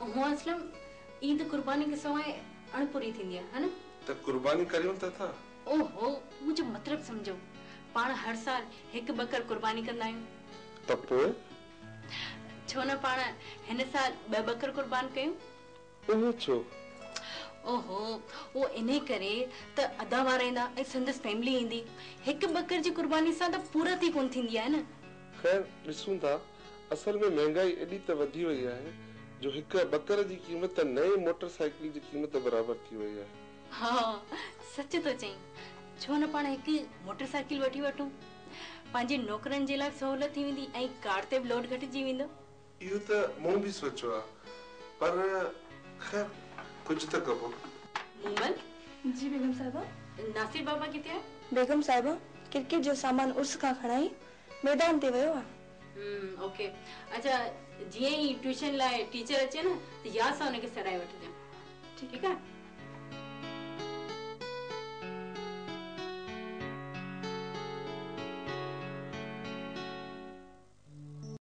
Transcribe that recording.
هونء اسلم عيد قرباني کان سواء اڻپوري ٿيندي آهي ها نه؟ ته قرباني ڪريون ته ٿا. اوهو منهنجو مطلب سمجهو پاڻ هر سال هڪ ٻڪر قرباني ڪندا آهيون. ته پوء؟ ڇو نه پاڻ هن سال ٻه ٻڪر قربان ڪيون؟ اهو ڇو؟ اوهو اهو انهي ڪري ته ادا وارا ايندا ۽ سندس فيملي ايندي. هڪ ٻڪر جي قرباني سان ته پورت ئي ڪونه ٿيندي آهي نه. خير ڏسون ٿا. اصل ۾ مهنگائي ايڏي ته وڌي وئي آهي جو هڪ ٻڪر جي قيمت نئين موٽر سائيڪل جي قيمت برابر ٿي وئي آهي. ها سچ ٿو چئين. ڇو نه پاڻ هڪ موٽر سائيڪل وٺي وٺون. پنهنجي نوڪرن جي لاء به سهولت ٿي ويندي ۽ ڪار تي به لوڊ گهٽجي ويندو. اهو ته مون به سوچيو آ پر خير ڪجهه ته ڪبو. مومل. جي بيگم صاحبه. ناصر بابا ڪٿي آهي؟ بيگم صاحبه ڪرڪيٽ جو سامان عرس کان کڻائي ميدان تي ويو آ. هم اوڪي اڇا جيئن ئي ٽيوشن لاء ٽيچر اچي نه ته ياد سان ان کي سڏائي وٺجان. ٺيڪ آ.